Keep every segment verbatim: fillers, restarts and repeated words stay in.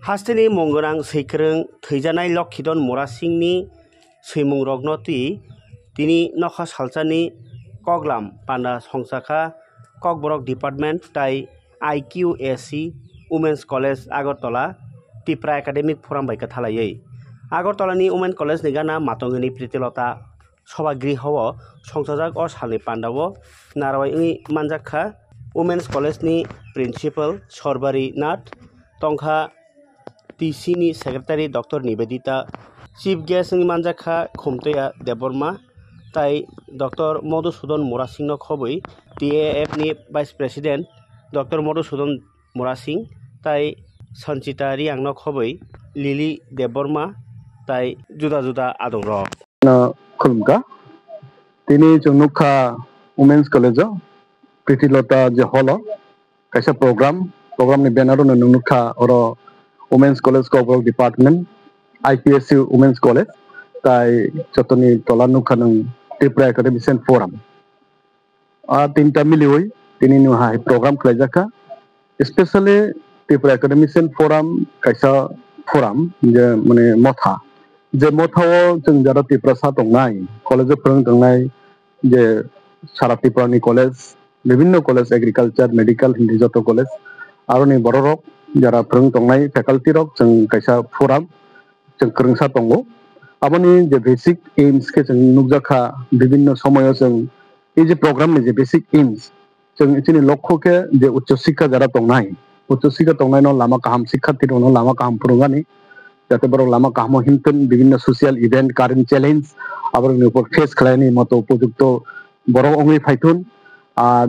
Hasteni mung gwnang swikwrwng thwijanai Lokhidon Murasingni swimungrokno twi tini nokha salsani koklam panda songchakha Kokborok Department tai I Q A C Women's College Agartala Tipra Academic Forum bai kwthalaiwi. Agartalani Women College ni gana matongwini Pritilota Sobagriho o songchajak o salni pandao narwai wngwi manjak kha Women's College ni Principal Sorbari Nath, tongkha T C ni Secretary Doctor Nivedita, Chief Guest wngwi manjak kha Khumtoya Debbarma, tai Doctor Madhusudan Murasingno khobwi T A F ni Vice President Doctor Madhusudan Murasing, tai Sanchita Riangno khobwi Lily Debbarma, tai juda juda adongrok. No khulumkha. Tini chwng nukha Women's College o, Pritilota je hall o kaisa program, program ni banner o no nwng nukha oro Women's College Kokborok Department, I P S C Women's College, tai jotoni tola nukha nwng Tripura Academician Forum. A tinta miliwi tini nwng hai program khlaijak kha, especially Tripura Academician Forum kaisa forum je mane motha, je motha o chwng jara Tiprasa tongnai, college o phwrwng tongnai, je sara Tripura ni college, bibinno college, agriculture, medical, hindi joto college, aroni bororok jara phwrwng tongnai faculty rok chwng kaisa forum chwng kwrwngsa tongo. Aboni je basic aims khe chwng nukjakha, bibinno somoyo chwng ei je program ni je basic aims, chwng chini lokho khe je uccho sikha jara tongnai, uccho sikha tongnaino lama kaham, sikharthi rokno lama kaham phwrwngmani, jate borok lama kahamo himthun, bibinno social event, current challenge, aborokni upor face khlaini moto upojukto borok wngwi phaithun. Ar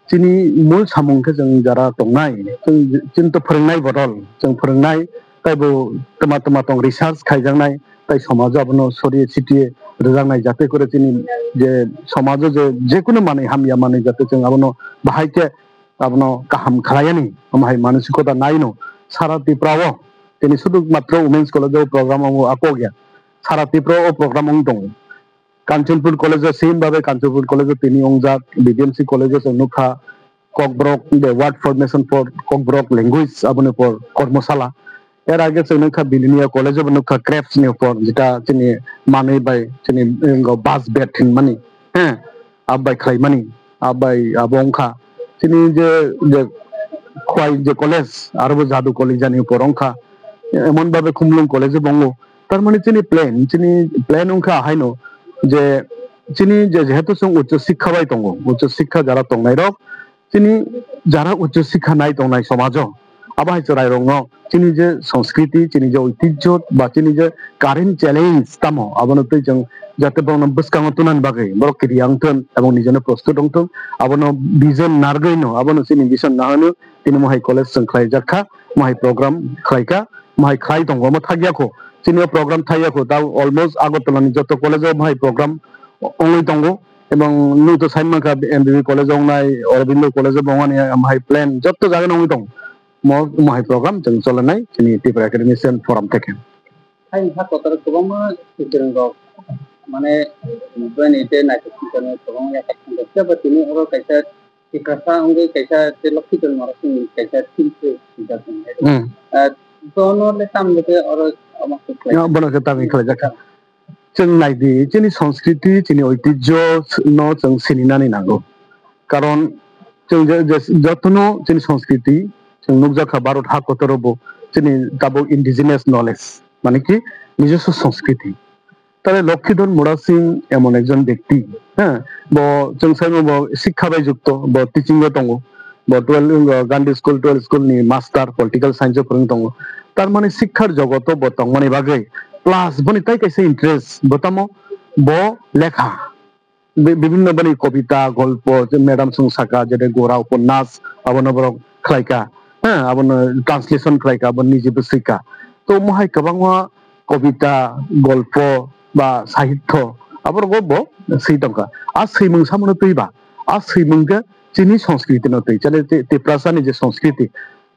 chini mul samung khe chwng jara tongnai, chwng, chwng to phwrwngnai bodol, chwng phwrwngnai taibo twma twma tong research khaijaknai, tai somajo abono soriye sitiye rwjaknai, jate kore chini je somajo je, jekunu manwi hamya manwi jate chwng abono bahai khe abono kaham khlaiyani, omo hai manasikota naino sara Tripura o tini sudu matro Women's College o program o akok ya, sara Tripura o program wng tongo. Kanchanpur College o same babe Kanchanpur College o tini wngjak, B D M C College o chwng nukha Kokborok the word formation for Kokborok language aboni por kormosala. Er age chwng nukha Belonia College o bo nukha crafts ni upor, jeta chini manwi bai chini, eh, bas bet hinmani, he, abai khlaimani, abai abo wngkha. Chini je, je khwai je college, aro bo Jadu College jani upor wngkha. Emon babe Khumlung College o bo wngo. Tar mani chini plan, chini plan wngkha haino je chini je jehetu chwng uccho sikha bai tongo, uccho sikha jara tongnai rok, chini jara uccho sikha nai tongnai somajo, abo hai chwrai rokno chini je sanskriti, chini je oitijjo ba chini je current challenge tamo, abono twi chwng jate borokno bwskango tunani bagwi borok kiri wngthun ebong nijeno prostut wngthun, abono vision narwgwino, abono chini vision nahano tini mohai college chwng khlaijak kha, mohai program khlaikha, mohai khlai tongo, omo thakya kho, chini o program thakya kho, ta almost Agartala ni joto college o mohai program wngwi tongo. Ebong nwng to sai mankha M B B college o wngnai, Aurobindo college o bo wngnani, am hai plan jotto jaga no wngwi tongo. Mo, mo hai program chwng cholenai chini Tripura Academician Forum theke. Hai wngkha kotor kwbangma swkang rok, mane, bini tei naithok swkang kwbangma yakarwi thangkha. Phiya ba tini oro kaisa Tiprasa wngwi kaisa tei Lokhidon Murasingni kaisa theme se swijak tongo. Hmm. Ah, bono le tamni khe oro omo khe khlai. Ya, bono khe tamni khlaijak kha. Chwng naidi, chini sanskriti, chini oitijjo no chwng sininani nango. Karon chwng je, je, jotono chini sanskriti, chwng nukjakha Bharat ha kotoro bo chini tabuk indigenous knowledge, mane ki nijoswo sanskriti. Tale Lokhidon Murasing emon ekjon bekti, ha, bo chwng saimo bo sikha bai jukto, bo teaching o tongo, bo twelve, uh, Gandhi School, twelve school ni master, political science o phwrwng tongo. Tar mane sikhar jogoto bo tongmani bagwi plus boni tai kaisa interest, bo tamo bo lekha. Bi-, bibinno boni kobita, golpo, je madam chwng saka, jete gora uponnas, abono borok khlaika, ha, abono translation khlaika, abo niji bwswika. To mohai kwbangma kobita, golpo ba sahityo, aborok bo swi tongkha. A swimung samono twi ba, a swimung khe chini sanskriti no twi, chale Ti-, Tiprasa ni je sanskriti,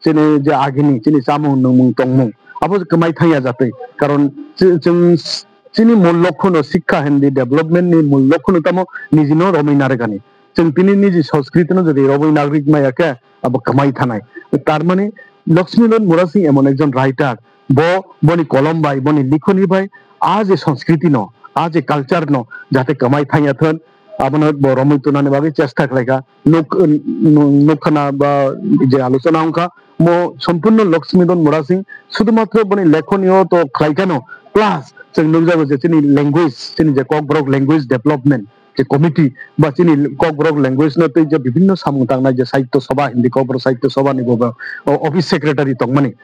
chini je agini, chini chamung, nwngmung, tongmung, abo kwmai thangya jatwi. Karon chi-, chwng s-, chini mul lokho no sikha hindi development ni mul lokho no tamo niji no romwi narwkani. Chwng tini niji sanskriti no jodi romwi narwk maya khe, abo kwmai thanai. Tar mani Lakshmidon Murasing emon ekjon writer, bo boni kolom bai, boni likhoni bai, a je sanskriti no, a je culture no, jate kamai thangya thon, abono bo romwi tunani bagwi chesta khlaikha. Nuk, nuk, nukkhana ba je alochona wngkha, mo sompurno Lakshmidon Murasing, sudhumatro boni lekhoni o to khlaikha no, plus chwng nukjago je chini language, chini je Kokborok language development, je committee ba chini Kokborok language no tei je bibhinno samung tangnai je Sahitya Sabha, Hindi Kokborok Sahitya Sabha ni bo, bo, o, office secretary tongmani.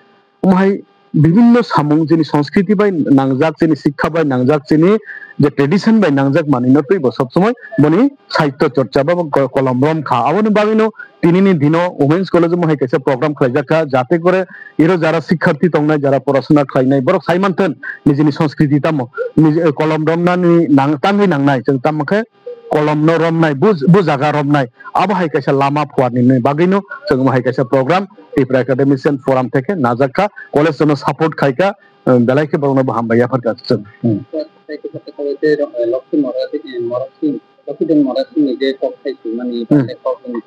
Omo hai bibhinno samung chini sanskriti bai nangjak, chini sikha bai nangjak, chini je tradition bai nangjak manwi no tei bo sob somoi boni sahitya chorcha ba ko-, kolom rom kha. Aboni bagwi no tini ni dino Women's College o omo hai kaisa program khlaijak kha, jate kore iro jara sikharthi tongnai, jara porasona khlainai, borok sai manthon nijini sanskriti tamo, niji, kolom romnani nang-, tangwi nangnai, chwng tamo khe kolomno romnai, bu, bu jaga romnai, abo hai kaisa lama phuarni bagwino chwng omo hai kaisa program Tipra Academician Forum theke najak kha, college no support khai kha, belai khe borokno bo hambai yapharkha chwng. Hmm. Tei kisa kisa bai tei, eh, Lokhi Mora, eh, Mora Singh, Lokhi Don Mora Singh ni je kok khai swi mani, Hmm. tei kok ni,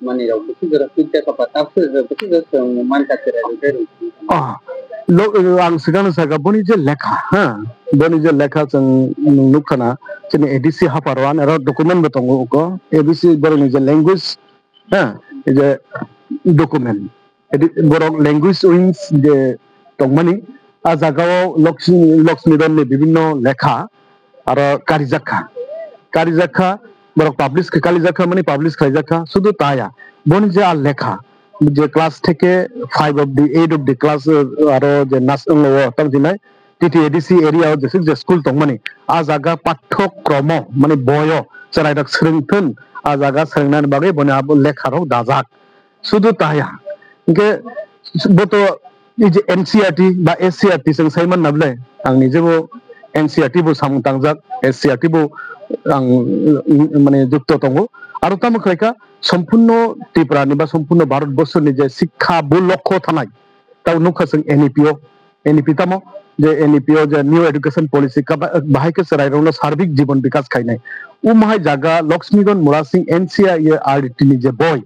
mani rok bisi jora feedback apa, tabse jora bisi jora chwng man kha cherai rw tei rw. Ah, lo, ang swkangno sakha, boni je lekha, ha, boni je lekha chwng nukha na, chini A D C hapharo ani aro document bo tongo uko, A D C borokni je language, ha, je document, A D C borok language wings je tongmani, a jagao Lakshmi, Lakshmi Don ni bibhinno lekha, aro karijak kha. Karijak kha, borok publish khe, karijak kha, mani publish khlaijak kha, sudu ta ya. Boni je a lekha, je class theke five of the, eight of the class, eh, aro je nas-, wnglo o tang jinai, T T A D C area o jesuk je school tongmani, a jaga pathokromo, mani boyo, chwrairok swrwngthun, a jaga swrwngnani bagwi boni abo lekharok dajak. Sudu ta ya. Hinkhe bo to ei je N C E R T ba S C E R T chwng sai manna bwle, ang nijebo N C E R T bo samung tangjak, S C E R T bo ang, mm, mane jukto tongo. Aro tamo khlai kha, sompurno Tripura ni ba sompurno Bharat borso ni je sikha bo lokho thanai, tamo nukha chwng N E P o, N E P tamo je N E P o je New Education Policy ka ba-, bahai khe chwrairokno sarbik jibon bikas khainai. O mahai jaga Lakshmidon Murasing N C E R T ni je boi,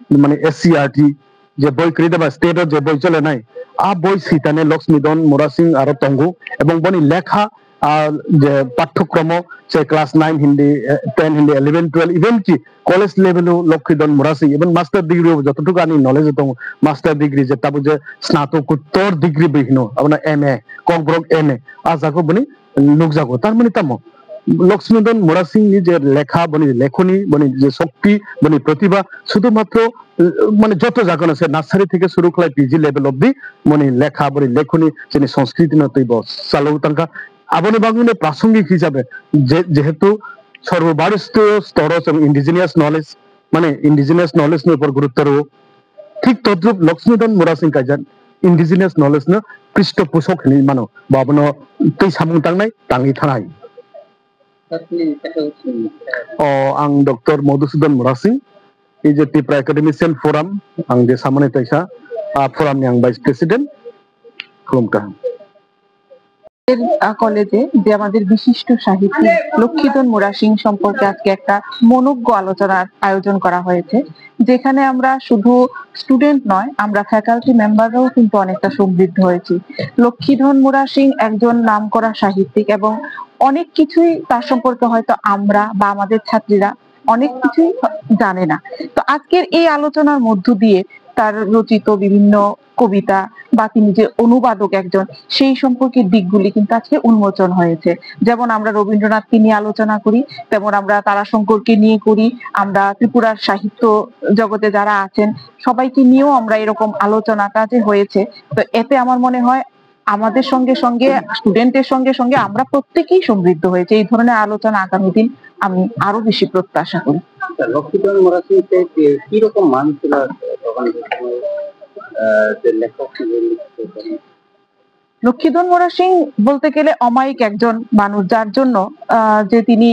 mane S C E R T, je boi kwrwi da ba state o je boi cholenai, a boi sitane Lakshmidon Murasing aro tongo, ebong boni lekha, a, je pathokromo se class nine hindi, eh, ten hindi, eleven, twelve, even ki college level o Lakshmidon Murasing, even master degree o jotothuk ani knowledge o tongo, master degree je tabuk je snatokottor degree bai hino, abono M A, Kokborok M A, a jaga boni nukjago. Tar mani tamo, Lakshmidon Murasing ni je lekha, boni lekhoni, boni je shokti, boni pratibha, sudhumatro, eh, mane joto jagano se nursery theke suru khlai P G level obdi, boni lekha, boni lekhoni, chini sanskriti no twi bo chalwi tangkha. Aboni bagwino prasongik hisabe je, jehetu sarbo bharistoyo storo chwng indigenous knowledge, mane indigenous knowledge ni upor gurutto rwo, thik todrup Lakshmidon Murasing kaijak indigenous knowledge no pristho posok hinwi mano. Bo abono twi samung tangnai, tangwi thanai. O, ang Doctor Madhusudan Murasing, ei je Tipra Academician Forum, ang je samani taisa, a, forum ni ang Vice President. Khulumkha. আহ, কলেজে যে আমাদের বিশিষ্ট সাহিত্যিক লক্ষ্মীধন মুরাসিং সম্পর্কে আজকে একটা মনোজ্ঞ আলোচনার আয়োজন করা হয়েছে, যেখানে আমরা শুধু স্টুডেন্ট নয়, আমরা ফ্যাকাল্টি মেম্বাররাও কিন্তু অনেকটা সমৃদ্ধ হয়েছি। লক্ষ্মীধন মুরাসিং একজন নামকরা সাহিত্যিক এবং অনেক কিছুই তার সম্পর্কে হয়তো আমরা বা আমাদের ছাত্রীরা অনেক কিছুই জানে না। তো আজকের এই আলোচনার মধ্য দিয়ে তার রচিত বিভিন্ন কবিতা বা তিনি যে অনুবাদক একজন, সেই সম্পর্কে দিকগুলি কিন্তু আজকে উন্মোচন হয়েছে। যেমন আমরা রবীন্দ্রনাথকে নিয়ে আলোচনা করি, তেমন আমরা তারাশঙ্করকে নিয়ে করি, আমরা ত্রিপুরার সাহিত্য জগতে যারা আছেন সবাইকে নিয়েও আমরা এরকম আলোচনাটা যে হয়েছে। তো এতে আমার মনে হয় আমাদের সঙ্গে সঙ্গে, স্টুডেন্টের সঙ্গে সঙ্গে আমরা প্রত্যেকেই সমৃদ্ধ হয়েছে। এই ধরনের আলোচনা আগামী দিন আমি আরো বেশি প্রত্যাশা করি। আচ্ছা, লক্ষ্মীধন মুরাসিং কে কি, কি রকম মানুষ ছিল তখন যে সময়, আহ, যে লেখক ছিলেন? লক্ষ্মীধন মুরাসিং বলতে গেলে অমায়িক একজন মানুষ, যার জন্য, আহ, যে তিনি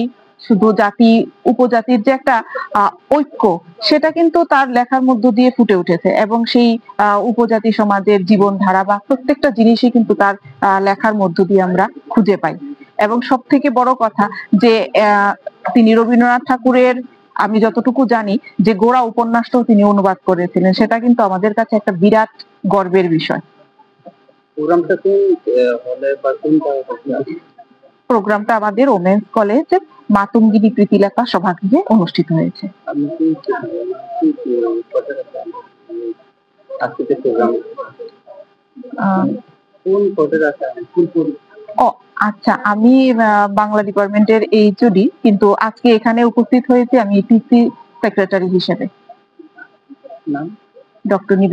শুধু জাতি উপজাতির যে একটা, আহ, ঐক্য, সেটা কিন্তু তার লেখার মধ্য দিয়ে ফুটে উঠেছে এবং সেই, আহ, উপজাতি সমাজের জীবনধারা বা প্রত্যেকটা জিনিসই কিন্তু তার, আহ, লেখার মধ্য দিয়ে আমরা খুঁজে পাই। এবং সব থেকে বড় কথা যে, আহ, তিনি রবীন্দ্রনাথ ঠাকুরের আমি যতটুকু জানি যে গোরা উপন্যাসটাও তিনি অনুবাদ করেছিলেন, সেটা কিন্তু আমাদের কাছে একটা বিরাট গর্বের বিষয়। প্রোগ্রামটা কোন, আহ, হলে বা কোন জায়গায় হচ্ছে? প্রোগ্রামটা আমাদের ওমেন্স কলেজ মাতঙ্গিনী প্রীতিলতা সভাগৃহে অনুষ্ঠিত হয়েছে। আপনি কি, কি, কি, কত টাকা, মানে, আজকে যে প্রোগ্রাম, আহ, কোন পদে আছেন? কোন পদ? ও, আচ্ছা, আমি, আহ, বাংলা ডিপার্টমেন্টের এইচওডি, কিন্তু আজকে এখানে উপস্থিত হয়েছি আমি টিসি সেক্রেটারি হিসেবে। নাম? ডক্টর নিবেদিতা।